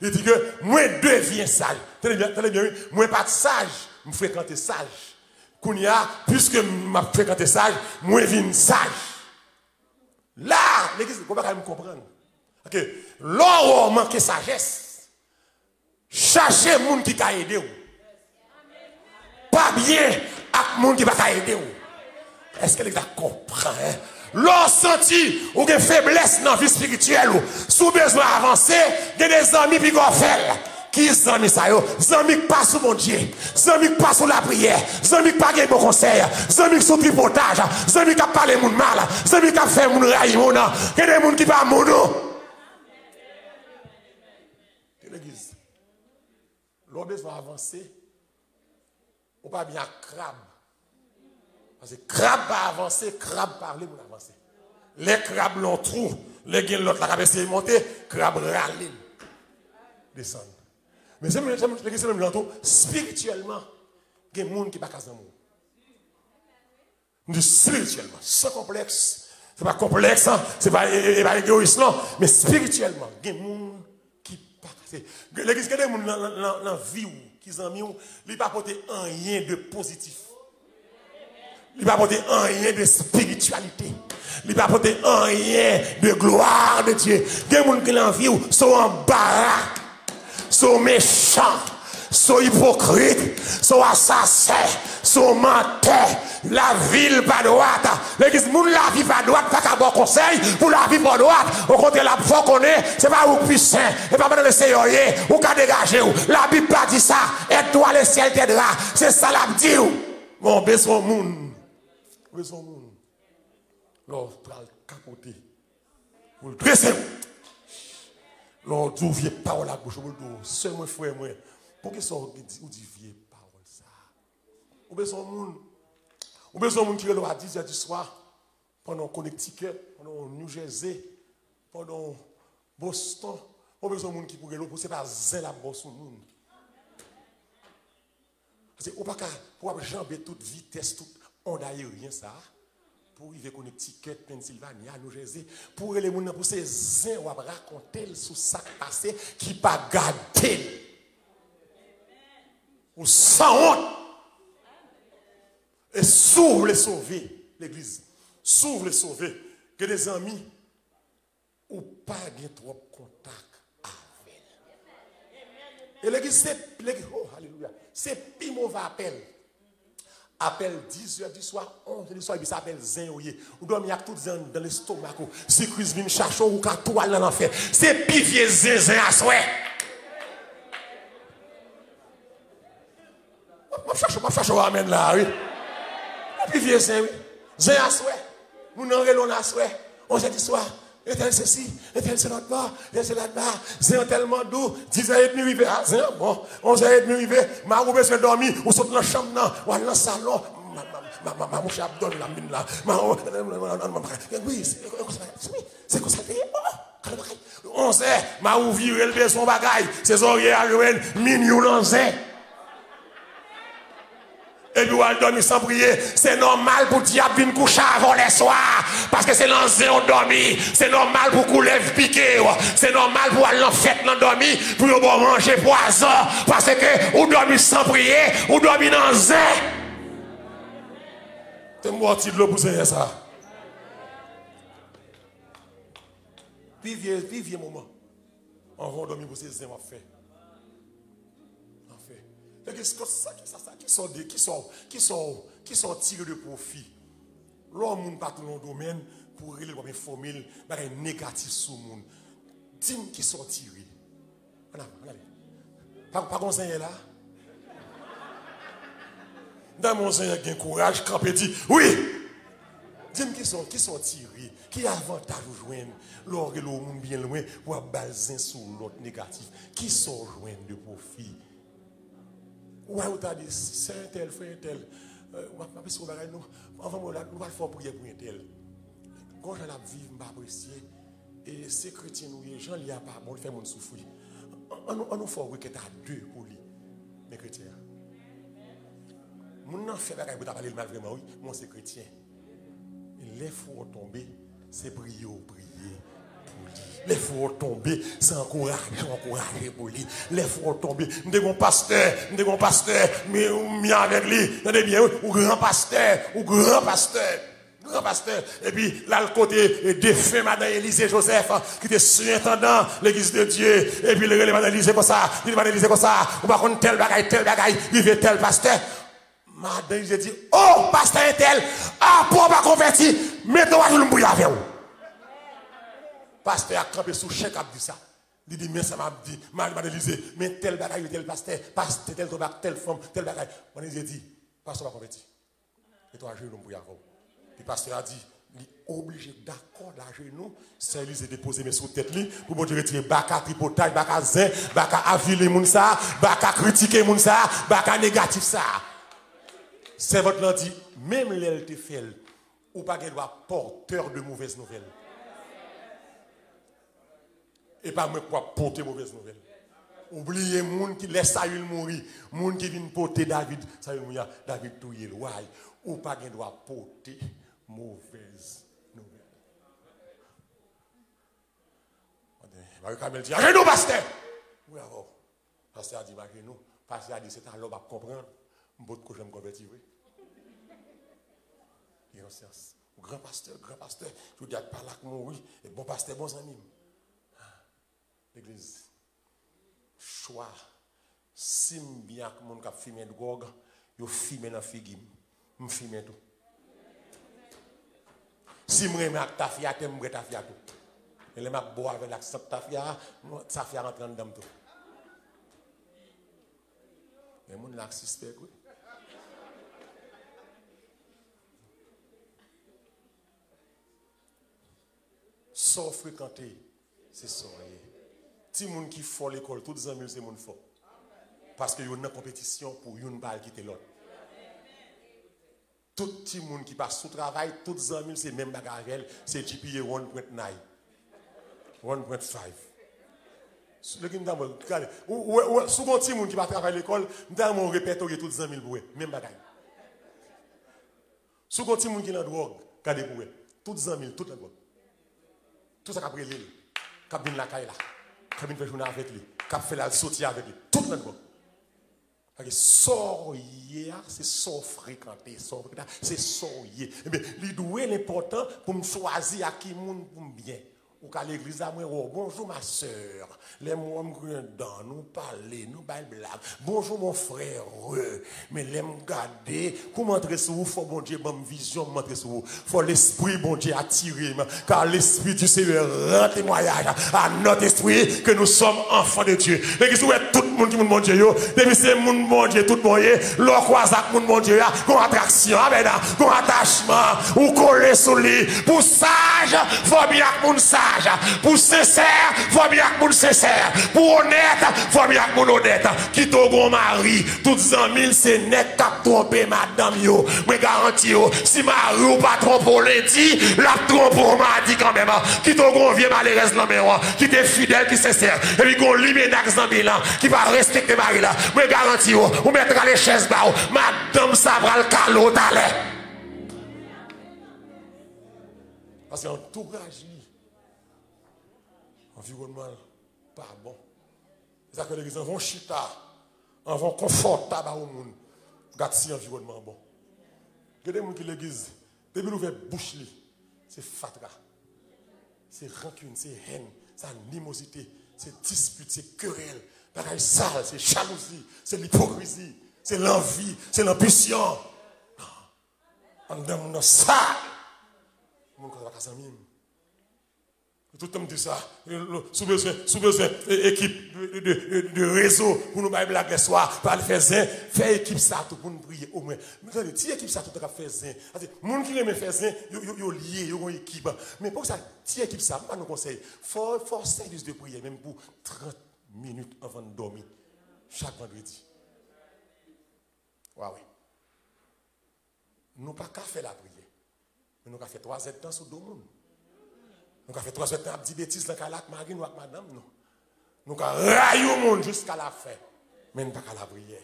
li di ke mwen devyen saj. Tande byen, tande byen, wi. Mwen pa t saj, m frekante saj. Kounye a, piske m ap frekante saj, mwen vin saj. La, legliz, gon bagay m konprann. Ok. Lè w wè w manke sajès, chache moun ki ka ede w. Pa byen ak moun ki pa ka ede w. Èske legliz la konprann, en? Lè w santi ou gen feblès nan vi espirityèl ou, si w bezwen avanse, gen de zanmi piga w fè l. Ki zanmi sa yo? Zanmi k pa sou Bondye, zanmi k pa sou lapriyè, zanmi k pa gen bon konsèy, zanmi k sou tripotaj, zanmi k ap pale moun mal, zanmi k ap fè moun rayi moun. Gen de moun ki pa moun ou. Gen legliz. Lè w bezwen avanse, ou pa byen ak krab. Paske krab pa avanse, krab pa vle moun avanse. Lè krab lan yon twou, lè gen lòt la k ap eseye monte, krab rale l desann. Men se menm, se menm, se menm jan tou, espirityèlman, gen moun ki pa ka zanmi w. M di espirityèlman, san konplèks. Se pa konplèks, se pa, e, e, e pa egoyis, non. Men espirityèlman, gen moun ki pa ka. Se, legliz, gen de moun nan, nan, nan, nan vi w, ki zanmi w, li pa pote anyen de pozitif. Li pa pote anyen de espirityalite. Li pa pote anyen de glwa de Dye. Gen moun ki nan vi w, se w anbara. Se w mechan, se w ipokrit, se w asasen, se w mantè. Lavi l pa dwat. Legliz, moun lavi pa dwat pa ka ba w konsèy pou lavi pa w dwat. Okontrè, l ap fè w konnen se pa ou k pi sen, e pa mandan Leseyè w ye, ou ka degaje w. Labib pa di sa, aide-toi, le ciel t'aidera. Se sa l ap di w. Bon, bezwen moun. Bezwen moun. Lè w pral kapote, pou l drese w. Lè w di w vye pawòl ak bouch ou, pou l di w, sè mwen, frè mwen, poukisa w di, ou di vye pawòl sa a? Ou bezwen yon moun. Ou bezwen yon moun ki rele w a diz è di swa, pandan w Connecticut, pandan w New Jersey, pandan w Boston. Ou bezwen yon moun ki pou rele w, pou se pa zen l ap ba w sou moun. Paske ou pa ka, pou w ap janbe tout vitès, tout ond ayeryen sa a, pou w rive Connecticut, Pennsylvania, New Jersey, pou w rele moun nan, pou se zen w ap rakonte l sou sa k pase, ki pa gade l. Ou sanwont. E si w vle sove legliz, si w vle sove, gen de zanmi, ou pa gen twòp kontak avè l. E legliz se, legliz, oh, alelouya, se pi move apèl. Apèl diz è di swa, onz è di swa, epi se apèl zen yo ye. Ou dòmi ak tout zen anndan lestomak ou. Si Kris vin chache w, ou ka tou al nan lanfè. Se pi vye zen, zen aswè. M ap chache, m ap chache w amèn la, wi. Epi vye zen, wi. Zen aswè. Moun nan rele w nan aswè. Onz è di swa. Entèl sesi, entèl se lòt bò, entèl se lòt bò. Zen an tèlman dou. Diz è edmi rive. A, zen an bon. Onz è edmi rive. Mari w bezwen dòmi. Ou sot nan chanm nan. W al nan salon. Ma, ma, ma, ma, ma, mouche ap dòmi la, m vin la. Ma, wi, se, se konsa, wi. Se konsa l te ye. Oh, oh, gade bagay. Onz è, mari w vire, l bezwen yon bagay. Se zòrye al jwenn, minui w nan zen. Epi w al dòmi san priye. Se nòmal pou dyab vin kouche avè w lèswa. Paske se nan zen w dòmi. Se nòmal pou koulèv pike w. Se nòmal pou w al nan fèt nan dòmi, pou yo ba w manje pwazon. Paske ou dòmi san priye, ou dòmi nan zen. Te m ba w ti dlo pou zen yè sa. Pi vye, pi vye moman. Anvan w dòmi pou se zen w ap fè. W ap fè. Fè ke sa, ki sa, sa, ki sa w de, ki sa w, ki sa w, ki sa w tire de pwofi Lè yon moun pa tou nan yon domèn, pou w rele l, w ap enfòme l, bagay negatif sou moun. Di m kisa w tire. Ann ale, ann ale. Pa, pa gon zen ye la? Dam yon zen gen kouraj, kanpe di, wi! Di m kisa, kisa w tire? Ki avantaj ou jwenn lè w rele yon moun byen lwen, w ap ba l zen sou lòt negatif? Kisa w jwenn de pwofi? Ou wè ou ta di, sè entèl, frè entèl, euh, w ap, w ap eseye yon bagay nou, anvan mwen la, nou pral fè yon priyè pou entèl. Gon jan l ap viv, m pa apresye. E se kretyen nou ye, jan li a pa bon, li fè moun soufri. An, an nou, an nou fè yon rekèt a de pou li. Men kretyen an. Moun nan fè bagay pou ta pale l mal vrèman, wi, men se kretyen. E lè fou w tonbe, se priye w priye pou li. Lè fou w tonbe, se ankouraje w ankouraje pou li. Lè fou w tonbe, m te gon pastè, m te gon pastè, men m avèk li, tande byen, wi, ou gran pastè, ou gran pastè. Gran pastè, epi l al kote, e, defen madan Elize Joseph, ki te siyentandan Legliz de Dye, epi l rele madan Elize konsa, li di madan Elize konsa, ou pa konn tèl bagay, tèl bagay, rive tèl pastè. Madan Elize di, o, pastè entèl, apre w pa konvèti, mete w ajenou m priye avè w. Pastè a kanpe sou chè k ap di sa. Li di, men sa m ap di, madan Elize, men tèl bagay, tèl pastè, pastè, tèl tobak, tèl fanm, tèl bagay. Madan Elize di, pastè w pa konvèti. Mete w ajenou m priye avè w. Epi pastè a di, li oblije dakò, l ajenou, sè Elize depoze men sou tèt li, pou Bondye retire baka tripotay, baka zen, baka avili moun sa, baka kritike moun sa, baka negatif sa. Sèvant lan di, menm lè l te fè l, ou pa gen dwa pòtè de movèz nouvèl. E pa mwen k pou ap pote movèz nouvèl. Ou bliye moun ki, lè Sayil mouri, moun ki vin pote David, Sayil mouri a, David touye l. Why? Ou pa gen dwa pote movèz nouvèl. Mari Kamèl di, ajenou, pastè! Wi, avè w. Pastè a di, m ajenou. Pastè a di, se talè w p ap konprann. M potko janm konvèti vre. Gen yon syans. Gran pastè, gran pastè. Jodi a, pale ak mouri. E bon pastè, bon zanmi m. Legliz. Chwa. Si m byen ak moun k ap fimen dwòg, yo fimen nan figi m. M fimen tou. Si m renmen ak tafyatè, m bwè tafya tou. E lè m ap bwè avè l ak sant tafya a, tafya rantre anndan m tou. Gen moun la k sispèk, wi. Sa w frekante, se sa w ye. Timoun ki fò lekòl, tout zanmi l se moun fò. Paske yo nan konpetisyon pou youn pa al kite lòt. Tout timoun ki pa sou travay, tout zanmi l se menm bagay avè l, se G P A one point nine, one point five. Lè ki m ta mwen, gade, ou, ou, ou, si w gon timoun ki pa travay lekòl, m ta mwen w repètorye tout zanmi l pou wè, menm bagay. Si w gon timoun ki nan dwòg, gade pou wè. Tout zanmi l, tout nan dwòg. Tout sa k ap rele l, k ap vin lakay la, k ap vin fè jounen avèk li, k ap fè l al soti avèk li, tout nan dwòg. Sa vle di, sa w ye a, se sa w frekante, sa w frekante a, se sa w ye. Ebyen, li dwe enpòtan pou m chwazi ak ki moun pou m byen. Ou ka legliz la, mwen wè w, bonjou ma sè. Lè m wè w, m griyen dan nou, pale, nou bay blag. Bonjou mon frère. Men lè m gade, pou m antre sou ou, fò Bondye ban m vizyon, m antre sou ou. Fò Lespri Bondye atire m. Car l'Esprit du Seigneur rend témoignage à notre esprit que nous sommes enfants de Dieu. Legliz, ou wè tout moun ki moun Bondye yo, depi se moun Bondye tout bon ye, lè w kwaze ak moun Bondye a, gon atraksyon, amèn, gon atachman, ou kole sou li. Pou saj, fò byen ak moun saj. Pou sensè, fò byen ak moun sensè. Pou onèt, fò byen ak moun onèt. Kite w gon mari, tout zanmi l se nèg k ap twonpe madanm yo. Mwen garanti w, si mari w pa twonpe w lendi, l ap twonpe w madi kanmenm. Kite w gon vye malerèz nan men w, ki te fidèl, ki sensè. Epi gon limena k zanmi l lan, ki pa respekte mari l lan. Mwen garanti w, ou mèt rale chèz ba w. Madanm sa pral kale w talè. Paske antouraj li, anviwònman l pa bon. Se sa k fè legliz, anvan w chita, anvan w konfòtab a yon moun, gad si anviwònman an bon. Gen de moun ki legliz, depi l ouvè bouch li, se fatra, se rankin, se hèn, se animozite, se dispit, se kerèl, bagay sal, se jalouzi, se lipokrizi, se lanvi, se lanbisyon. Anndan moun nan sal. Moun konsa pa ka zanmi m. Tout tan m di sa, si w bezwen, si w bezwen e, ekip de, de, de, de, de rezo pou nou bay blag lèswa, pa al fè zen, fè ekip sa tou pou nou priye omwen. Tande, ti ekip sa tout tan k ap fè zen. Pase moun ki renmen fè zen, yo, yo, yo lye, yo gon ekip. Men pou sa, ti ekip sa, m ba nou konsèy, fè, fè yon sèvis de priyè menm pou trant minit anvan n dòmi chak vandredi. Wa wi. Nou pa ka fè lapriyè. Men nou ka fè twazèdtan sou do moun. Nou ka fè twazèdtan ap di betiz nan kay la ak mari nou ak madanm nou. Nou ka rayi yon moun jiska lafen. Men n pa ka lapriyè.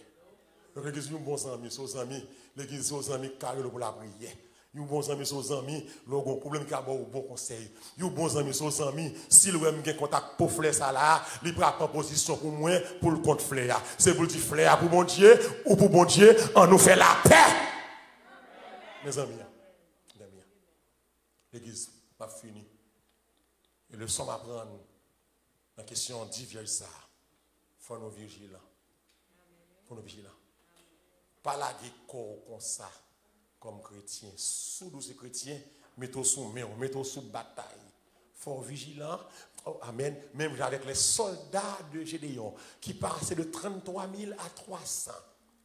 Donk, legliz yon bon zanmi, se yon zanmi, legliz se yon zanmi k ka rele w pou lapriyè. Yon bon zanmi se yon zanmi, lè w gen yon pwoblèm ki ka ba w bon konsèy. Yon bon zanmi se yon zanmi, si l wè m gen kontak po flè sa la a, li pral pran pozisyon pou mwen, pou l kont flè a. Se pou l di flè a pou Bondye, ou pou Bondye, ann nou fè lapè. Mezanmi, mezanmi, legliz, m ap fini. E leson m aprann nan kesyon di vyèj sa a, fò nou vijilan. Fò nou vijilan. Pa lage kò w konsa kòm kretyen. Si w di w se kretyen, mete w sou men w, mete w sou batay. Fò w vijilan. Oh, amèn. Menm jan avèk les soldats de Gédéon, ki pase de trannntwa mil a twa san.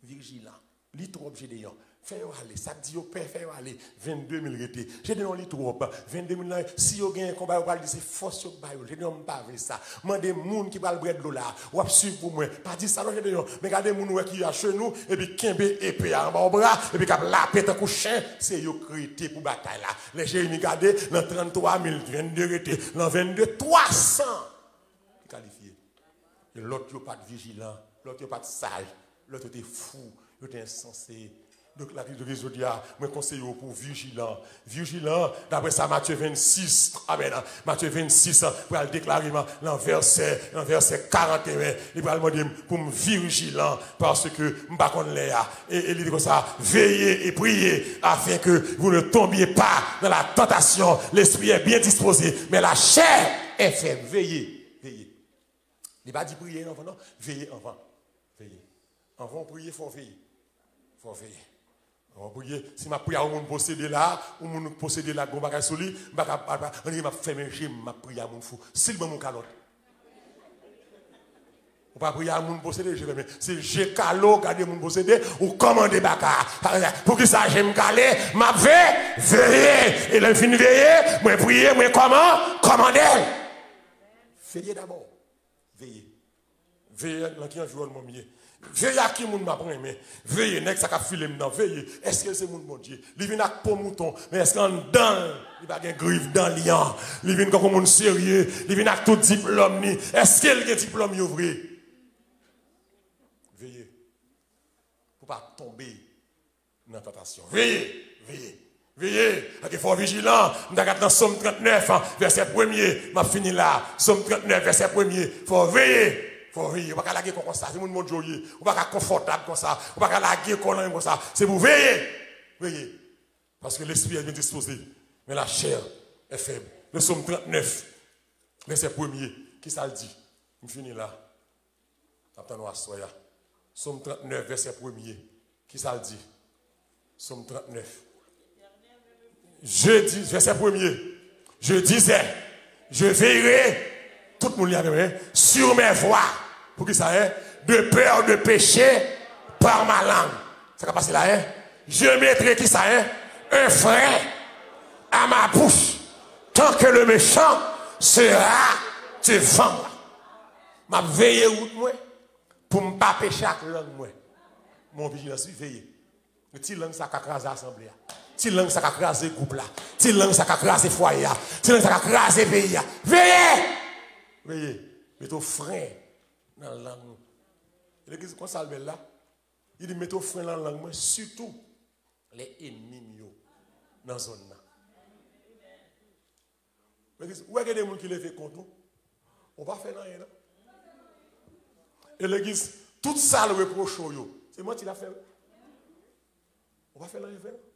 Vijilan. Li twòp, Jedeyon. Fè yo ale. Sa k di yo pè, fè yo ale. Vennde mil rete. Jedeyon, li twòp. Vennde mil lan, si yo genyen konba, yo pral di se fòs yo k ba yo. Jedeyon, m pa vle sa. Mande moun ki pral bwè dlo la. W ap swiv pou mwen. Pa di sa non, Jedeyon. Men gade moun ou wè ki achenou, epi kenbe epe a anba w bra, epi k ap lape tankou chen. Se yo k rete pou batay la. Lè Jeremi gade, nan trannntwa mil, vennde rete. Nan vennde, twa san ki kalifye. E lòt yo pa t vijilan, lòt yo pa t saj, lòt yo te fou, yo te ensanse. Donk, lavi de jodi a, mwen konseye w pou w vijilan. Vijilan, daprè sa Matye vennsis, amèn, Matye vennsis pral deklare m nan vèsè, nan vèsè karanteyen, li pral mande m pou m vijilan, paske m pa konn lè a. E, e li di konsa, veillez et priez, afin que vous ne tombiez pas dans la tentation. L'esprit est bien disposé, mais la chair est faible. Veye, veye. Li pa di priye anvan non, veye anvan. Veye. Anvan w priye, fò w veye. Fò w veye. Anvan w priye, si m ap priye a yon moun posede la, yon moun posede la, gon bagay sou li, m pa ka, pa, pa, ann, m ap fèmen je m, m ap priye a moun fou. Si l ban m yon kalòt. Ou pa priye a moun posede, je fèmen. Se je kale w gade moun posede, ou kòmande baka. Poukisa je m kale? M ap ve, veye. E lè m fin veye, mwen priye, mwen kòman? Kòmande l. Veye dabò. Veye. Veye nan ki anviwònman m ye. Veye ak ki moun m ap renmen. Veye nèg sa k ap file m nan. Veye. Èske l se moun Bondye? Li vin ak po mouton, men èske anndan l, li pa gen griv dan li an? Li vin kankou moun serye. Li vin ak tout diplòm li. Èske l gen diplòm yo vre? Veye. Pou pa tonbe nan tantasyon. Veye, veye, veye. Ake fò w vijilan. M ta gat nan Sòm trannèf, vèsè premye. M ap fini la. Sòm trannèf, vèsè premye. Fò w veye. Fò w veye. Ou pa ka lage kò konsa. Se moun Bondye w ye. Ou pa ka konfòtab konsa. Ou pa ka lage kò nan men konsa. Se pou w veye. Veye. Parce que l'esprit est bien disposé, mais la chair est faible. Le Sòm trannèf, vèsè premye. Kisa l di? M fini la. N ap tann w aswè a. Sòm trannèf, vèsè premye. Kisa l di? Sòm trannèf. Je dis, vèsè premye. Je disais, je veillerai, tout moun li avè mwen, sur mes voies. Poukisa, hein? De peur de pécher par ma langue. Sa k ap pase la, hein? Je mettrai, kisa, hein? Un frein à ma bouche, tant que le méchant sera devant moi. M ap veye wout mwen pou m pa peche ak lang mwen. Men w vijilans wi, veye. Ti lang sa ka kraze asanble a. Ti lang sa ka kraze gwoup la. Ti lang sa ka kraze fwaye a. Ti lang sa ka kraze peyi a. Veye! Veye. Mete w fren nan lang nou. Legliz konsa l bèl la. Li di mete w fren nan lang mwen, sitou lè enmi m yo nan zòn nan. Legliz, ou wè gen de moun ki leve kont ou, ou pa fè l anyen non. E legliz, tout sa l repwoche w yo, se manti l ap fè wi. Ou pa fè l anyen vre non.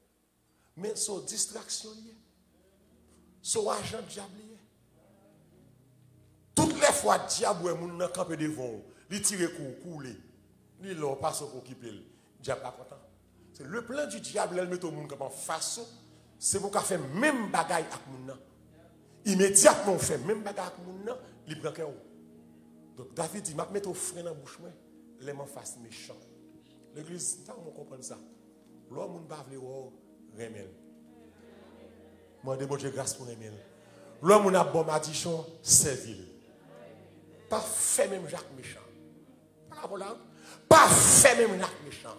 Men se yon distraksyon li ye. Se yon ajan dyab li ye. Tout lè fwa dyab wè moun nan kanpe devan w, li tire kou w, kou w le. Li lè w pase w pa okipe l. Dyab pa kontan. Se le plan du diable, lè l mete yon moun kanpe anfas ou, Se pou w ka fè menm bagay ak moun nan. Imedyatman w fè menm bagay ak moun nan, li pran kè w. Donk, David di, "M ap mete w fren nan bouch mwen lè m anfas mechan." Legliz, m ta renmen w konprann sa. Lè yon moun pa vle wè w, renmen l. Mande Bondye gras pou renmen l. Lè yon moun ap ba w madichon, sèvi l. Pa fè menm jan ak mechan. Pa la pou la. Pa fè menm jan ak mechan.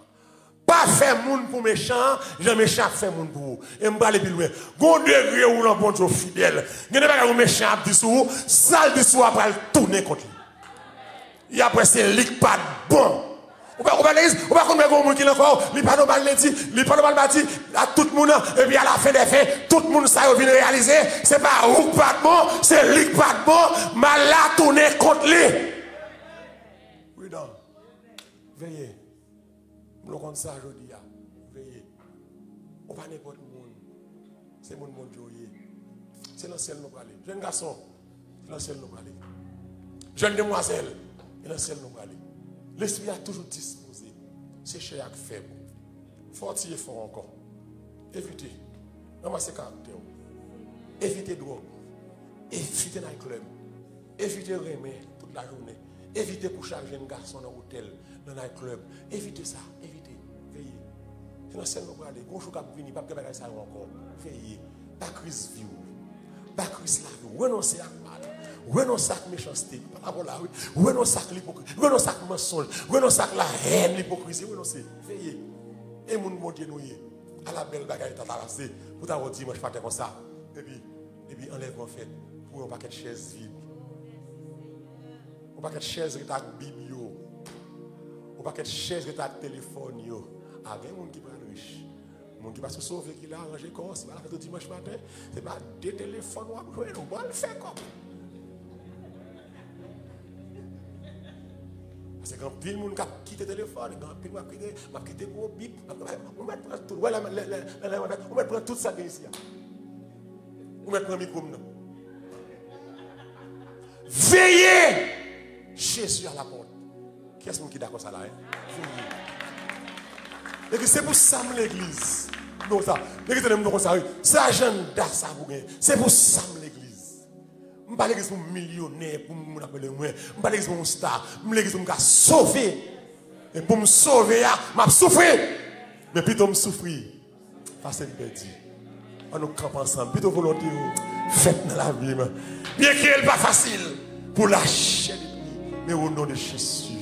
Pa fè moun pou mechan, jan mechan ap fè moun pou ou. E m prale pi lwen. Gon degre ou nan Bondye w fidèl. Gen de bagay ou mechan ap di sou ou, sa l di sou ou a pral tounen kont li. E apre se li k pa t bon. Ou pa, ou pa legliz, ou pa konn wè gon moun ki nan kò w, li pa nòmal lendi, li pa nòmal madi, ak tout moun nan, epi alafen dè fen, tout moun sa yo vin reyalize, se pa ou k pa t bon, se li k pa t bon, mal la tounen kont li. Pridan. Veye. M vle w konn sa jodi a. Veye. Ou pa nenpòt moun. Se moun Bondye w ye. Se nan syèl nou prale. Jèn gason, se nan syèl nou prale. Jèn demwazèl, se nan syèl nou prale. Lespri a toujou dispoze. Se chè a k fèb. Fò w tiye fò w ankò. Evite. Ranmase karaktè w. Evite dwòg. Evite night club. Evite renmen tout lajounen. Evite kouche ak jèn gason nan otèl, nan night club. Evite sa. Evite. Veye. Se nan syèl nou prale. Gon jou k ap vini, p ap gen bagay sa yo ankò. Veye. Ba Kris vi w. Ba Kris lavi w. Renonse ak mal. Renonse ak mechanste. Pa la pou la, wi. Renonse ak lipokri. Renonse ak mansonj. Renonse ak lahèn, lipokrizi. Renonse. Veye. E moun Bondye nou ye. Ala bèl bagay ta ta pase pou ta wè w dimanch maten konsa. Epi, epi anlèvman fèt pou yon pakèt chèz vid. Yon pakèt chèz ret ak bib yo. Yon pakèt chèz ret ak telefòn yo. A gen moun ki pral rich. Moun ki pa sou sove ki la, ranje kò w, si pa la fèt ou dimanch maten, se pa de telefòn w ap jwenn, ou pral fè kòb. Paske gen anpil moun k ap kite telefòn, gen anpil moun k ap kite, m ap kite gwo bib, m ap, ou mèt pran tout, wè lè, lè, lè, lè, lè, ou mèt pran tout sa k gen isi a. Ou mèt pran mikwo m nan. Veye! Jezi a la pòt. Kiyès moun ki dakò sa la, en? Veye. Legliz, se pou sa m legliz. Non, sa. Legliz, tande m non konsa, wi. Se ajanda sa pou gen. Se pou sa m legliz. M pa legliz pou m milyonè, pou moun ap rele mwen. M pa legliz pou m star. M legliz pou m ka sove. E pou m sove a, m ap soufri. Men pito m soufri pase m pèdi. Ann nou kanpe ansanm. Pito volonte w fèt nan lavi m. Byenke l pa fasil pou lachè li, men o non de Jezi,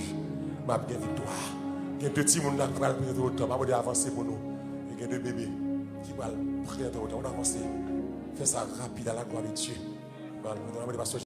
m ap gen viktwa. Gen de timoun la ki pral prezante yo tan. M ap mande avanse pou nou. E gen de bebe ki pral prezante yo tan. Ann avanse. Fè sa rapid, à la gloire de Dieu. M ap mande pastè